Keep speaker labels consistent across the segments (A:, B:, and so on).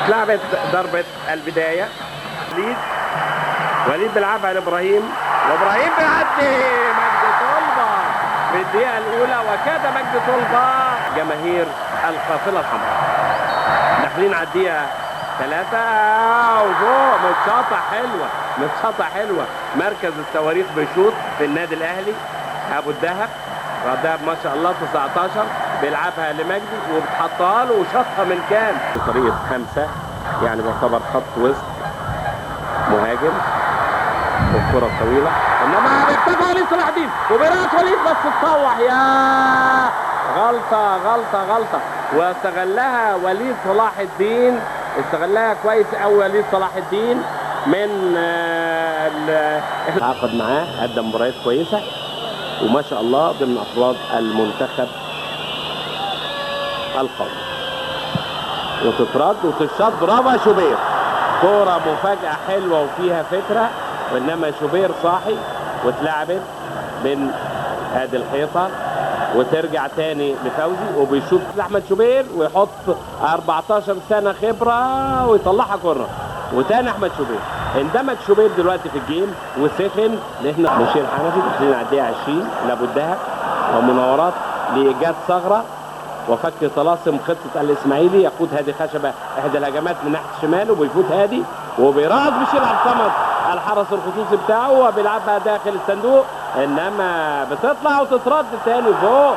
A: اتلعبت ضربة البداية. وليد بيلعبها لابراهيم، وابراهيم بيعدي مجدي طلبة في الدقيقة الأولى، وكاد مجدي طلبة. جماهير القافلة الحمراء داخلين على الدقيقة 3 وفوق، متشاطة حلوة، متشاطة حلوة. مركز الصواريخ بيشوط في النادي الأهلي. أبو الدهب، الدهب ما شاء الله 19، بيلعبها لمجدي وبتحطها له وشاطها من كام؟ بطريقة 5، يعني بيعتبر خط وسط مهاجم. والكرة الطويلة، انما بيخطفها وليد صلاح الدين وبيرقص وليد، بس تطوح، يا غلطة غلطة غلطة، واستغلها وليد صلاح الدين، استغلها كويس قوي وليد صلاح الدين من تعاقد معاه، قدم مباريات كويسة وما شاء الله ضمن افراد المنتخب القومي. وتترد وتشط، برافو يا شوبير، كورة مفاجأة حلوة وفيها فكرة، وانما شوبير صاحي، واتلعبت من ادي الحيطة وترجع تاني لفوزي، وبيشوط احمد شوبير ويحط 14 سنة خبره ويطلعها كره، وتاني احمد شوبير. اندمج شوبير دلوقتي في ال game وسخن، لان مشير حنفي داخلين على الدقيقة 20 لابو الدهب، ومناورات لايجاد ثغره وفك طلاسم خطه الاسماعيلي. يقود هادي خشبه احدى الهجمات من ناحية الشمال، وبيفوت هادي وبيراقص بشير عبد الصمد الحرس الخصوصي بتاعه، وبيلعبها داخل الصندوق، انما بتطلع وتترد تاني فوق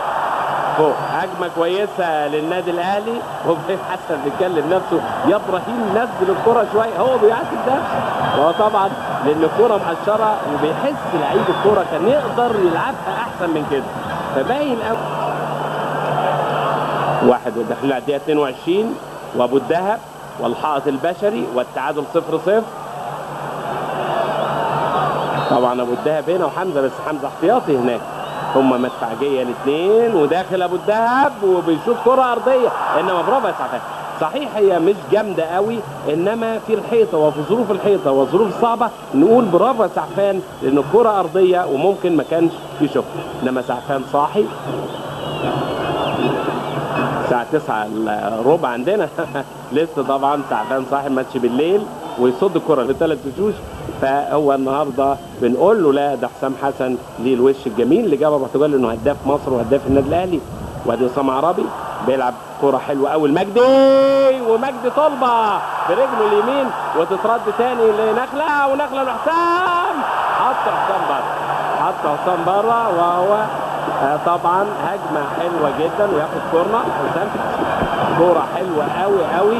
A: فوق. هجمة كويسة للنادي الاهلي، وابراهيم حسن بيتكلم نفسه، يا ابراهيم نزل الكره شوية، هو بيعاتب نفسه، وهو طبعا لان الكره مقشره وبيحس لعيب الكره كان يقدر يلعبها احسن من كده، فباين قوي. واحد وداخلين على الدقيقة 22، وابو الدهب والحائط البشري والتعادل 0-0. طبعا ابو الدهب هنا وحمزة، بس حمزة احتياطي هناك، هم مدفعجيه الاثنين. وداخل ابو الدهب وبيشوط كره ارضية، انما برافو يا سعفان، صحيح هي مش جامدة قوي، انما في الحيطة وفي ظروف الحيطة والظروف الصعبة نقول برافو يا سعفان، لان الكره ارضية وممكن ما كانش يشوفها، انما سعفان صاحي. الساعة 9:15 عندنا لسه طبعا سعفان صاحي، ماتش بالليل ويصد الكره بثلاث وشوش. فهو النهارده بنقول له لا، ده حسام حسن ليه الوش الجميل اللي جابه البرتغال، لانه هداف مصر وهداف النادي الاهلي. وادي اسامة عرابي بيلعب كره حلوة قوي لمجدي، ومجدي طلبه برجله اليمين وتترد تاني لنخله، ونخله لحسام، حط حسام بره، حط حسام بره، وهو طبعا هجمة حلوة جدا وياخد كورنر حسام. كورة حلوة قوي قوي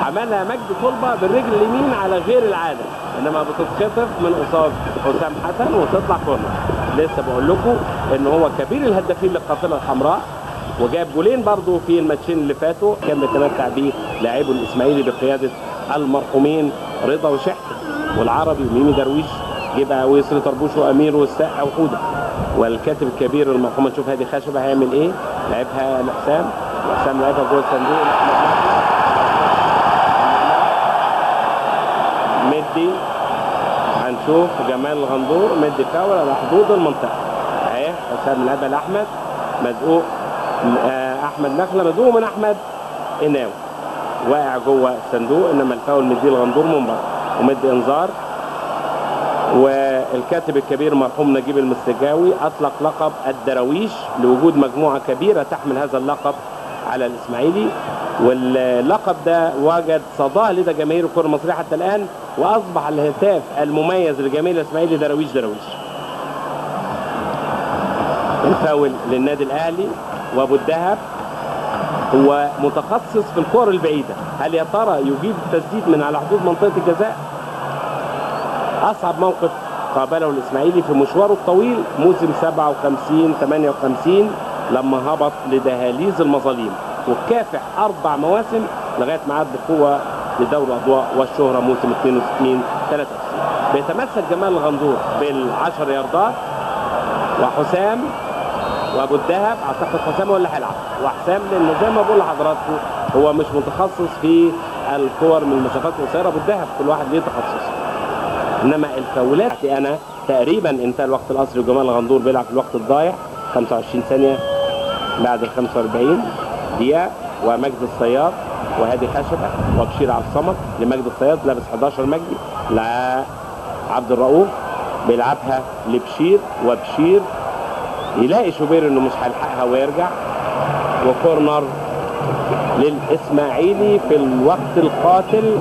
A: عملها مجدي طلبه بالرجل اليمين على غير العادة، انما بتتخطف من قصاد حسام حسن وتطلع كورنر. لسه بقول لكم ان هو كبير الهدافين للقافله الحمراء، وجاب جولين برضو في الماتشين اللي فاتوا، كان بيتمتع بيه لاعبو الاسماعيلي بقيادة المرحومين رضا وشحته والعربي وميمي درويش، جيبها ويسري طربوش وامير والسقا وحوده، والكاتب الكبير المرحوم. نشوف هادي خشبه هيعمل ايه، لعبها لحسام، وحسام لعبها جوه الصندوق، مدي، هنشوف جمال الغندور مدي فاول على حدود المنطقة اهي. حسام لعبها لاحمد، مزقوق احمد نخله، مزقوق من احمد قناوي، واقع جوه الصندوق، انما الفاول مديه الغندور من بره ومدي انذار. والكاتب الكبير المرحوم نجيب المستكاوي اطلق لقب الدراويش لوجود مجموعة كبيرة تحمل هذا اللقب على الاسماعيلي، واللقب ده وجد صداه لدى جماهير الكره المصرية حتى الان، واصبح الهتاف المميز لجماهير الاسماعيلي دراويش دراويش. الفاول للنادي الاهلي، وابو الدهب هو متخصص في الكور البعيدة، هل يا ترى يجيب التسديد من على حدود منطقة الجزاء؟ اصعب موقف قابله الاسماعيلي في مشواره الطويل موسم 57-58 لما هبط لدهاليز المظالم، وكافح 4 مواسم لغاية ما عاد بقوة لدوري الاضواء والشهرة موسم 62-63. بيتمسك جمال الغندور بال10 ياردات، وحسام وابو الدهب، اعتقد حسام هو اللي هيلعب، وحسام لانه زي ما بقول لحضراتكم هو مش متخصص في الكور من المسافات القصيرة، ابو الدهب كل واحد ليه تخصصه. انما الفاولات انا تقريبا انتهى الوقت الاصلي، وجمال الغندور بيلعب في الوقت الضايع 25 ثانية بعد ال 45 دقيقة، ومجدي الصياد وهادي خشبه وبشير عبد الصمد لمجدي الصياد لابس 11 مجدي لعبد الرؤوف بيلعبها لبشير، وبشير يلاقي شوبير انه مش هيلحقها ويرجع، وكورنر للاسماعيلي في الوقت القاتل،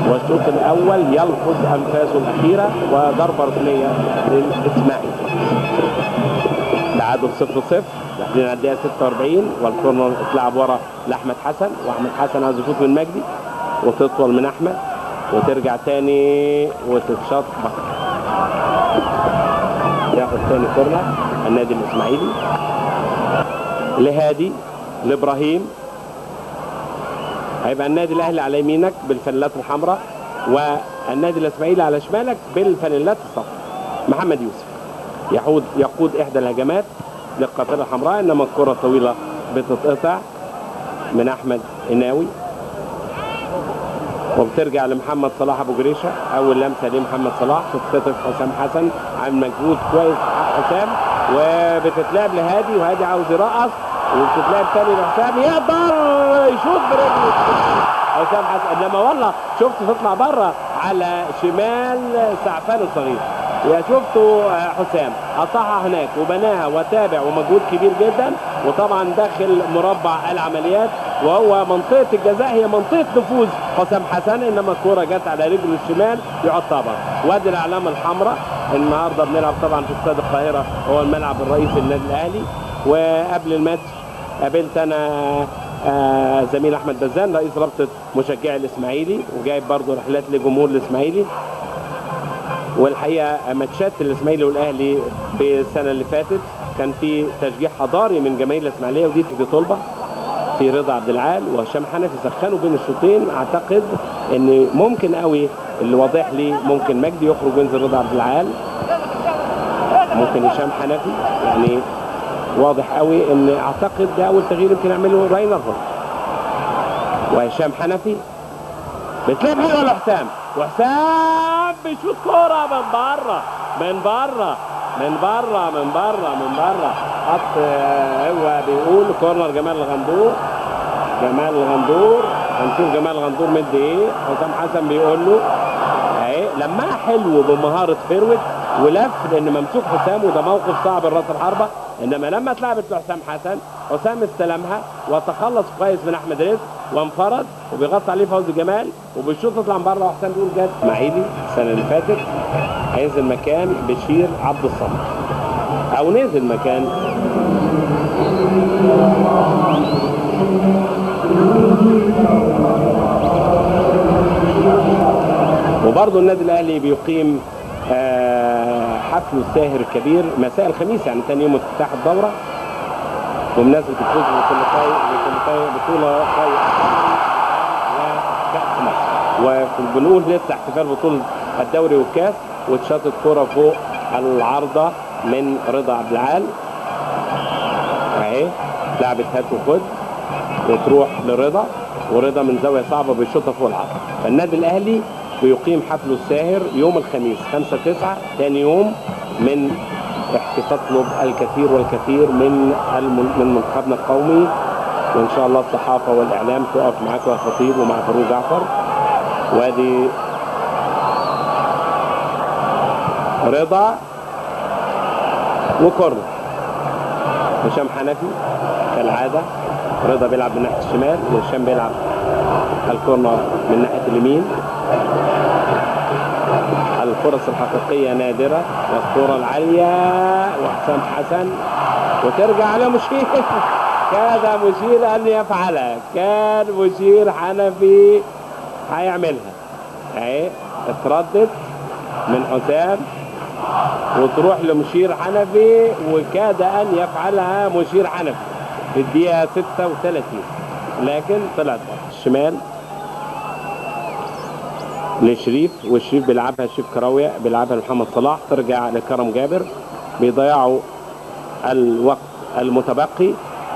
A: والشوط الاول يلفظ انفاسه الاخيرة وضربه ركنيه للاسماعيلي. تعادل 0-0 داخلين على الدقيقة 46، والكورنر اتلعب ورا لاحمد حسن، واحمد حسن عايز يشوط من مجدي وتطول من احمد وترجع تاني وتتشاط بره. ياخد تاني كورنر النادي الاسماعيلي لهادي لابراهيم. هيبقى النادي الاهلي على يمينك بالفانيلات الحمراء والنادي الاسماعيلي على شمالك بالفانيلات الصفراء. محمد يوسف يقود احدى الهجمات للقافله الحمراء، انما الكره الطويلة بتتقطع من احمد الناوي وبترجع لمحمد صلاح ابو جريشه. اول لمسه لمحمد صلاح تتخطف حسام حسن، عامل مجهود كويس حسام، وبتتلعب لهادي، وهادي عاوز يرقص وبتتلعب تاني لحسام، يقدر يشوط برجله حسام حسن، انما والله شفت تطلع بره على شمال سعفان الصغير. يا شفته حسام قطعها هناك وبناها وتابع ومجهود كبير جدا، وطبعا داخل مربع العمليات وهو منطقة الجزاء، هي منطقة نفوذ حسام حسن، انما الكورة جت على رجله الشمال يحطها بره. وادي الاعلام الحمراء. النهارده بنلعب طبعا في استاد القاهرة، هو الملعب الرئيسي للنادي الاهلي. وقبل الماتش قابلت انا زميل احمد بزان رئيس رابطه مشجعي الاسماعيلي، وجايب برضه رحلات لجمهور الاسماعيلي. والحقيقة ماتشات الاسماعيلي والاهلي في السنة اللي فاتت كان في تشجيع حضاري من جماهير الاسماعيلية، ودي طلبه في رضا عبد العال وهشام حنفي سخنوا بين الشوطين. اعتقد ان ممكن قوي اللي واضح لي ممكن مجدي يخرج وينزل رضا عبد العال، ممكن هشام حنفي، يعني واضح قوي ان اعتقد ده اول تغيير يمكن يعمله راينر هولت. وهشام حنفي بتلعب حلوة لحسام، وحسام بيشوط كورة من بره من بره من بره من بره من بره خط. هو بيقول كورنر جمال الغندور، جمال الغندور، هنشوف جمال الغندور مد ايه. حسام حسن بيقول له اهي لمها حلو بمهارة forward ولف، لان ممسوك حسام وده موقف صعب لراس الحربة، انما لما اتلعبت لحسام حسن، حسام استلمها وتخلص كويس من احمد رزق وانفرد وبيغطي عليه فوزي جمال وبيشوط تطلع من بره، وحسام بيقول جت. اسماعيلي السنة اللي فاتت هينزل مكان بشير عبد الصمد، او نزل مكان وبرضه النادي الاهلي بيقيم حفلة الساهر الكبير مساء الخميس، يعني ثاني يوم افتتاح الدورة، بمناسبة الفوز بطوله وكاس مصر. وبنقول لسه احتفال بطوله الدوري والكاس، واتشاطت كورة فوق العارضة من رضا عبد العال اهي، لعبت هات وخد وتروح لرضا، ورضا من زاوية صعبة بيشوطها فوق العارضة. فالنادي الاهلي بيقيم حفلة الساهر يوم الخميس 5/9، ثاني يوم من تطلب الكثير والكثير من منتخبنا القومي، وان شاء الله الصحافة والاعلام تقف معاك يا خطيب ومع فاروق جعفر. وادي رضا وكورنر هشام حنفي كالعادة، رضا بيلعب من ناحية الشمال وهشام بيلعب الكورنر من ناحية اليمين. الفرص الحقيقية نادرة، والكره العالية وحسام حسن وترجع على مشير. كاد مشير ان يفعلها، كان مشير حنفي هيعملها اهي، اتردت من حسام وتروح لمشير حنفي، وكاد ان يفعلها مشير حنفي في الدقيقة 36، لكن طلعت الشمال لشريف، وشريف بيلعبها شريف كراويه، بيلعبها لمحمد صلاح، ترجع لكرم جابر، بيضيعوا الوقت المتبقي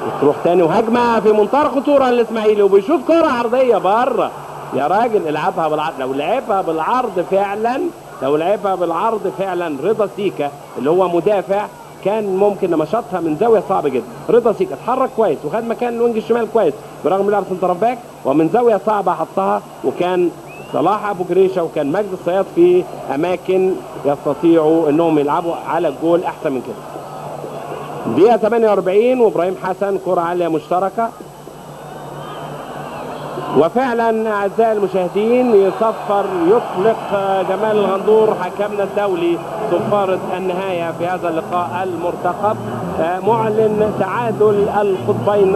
A: وتروح تاني وهجمه في منتهى الخطورة للاسماعيلي، وبيشوط كره عرضية بره. يا راجل العبها بالعرض، لو لعبها بالعرض فعلا، لو لعبها بالعرض فعلا رضا سيكا اللي هو مدافع كان ممكن لما شاطها من زاوية صعبة جدا. رضا سيكا اتحرك كويس وخد مكان ال wing الشمال كويس برغم لعب center back، ومن زاوية صعبة حطها، وكان صلاح ابو جريشه وكان مجدي الصياد في اماكن يستطيعوا انهم يلعبوا على الجول احسن من كده. دقيقة 48 وابراهيم حسن كره عالية مشتركة، وفعلا اعزائي المشاهدين يصفر يطلق جمال الغندور حكمنا الدولي صفارة النهاية في هذا اللقاء المرتقب، معلن تعادل القطبين.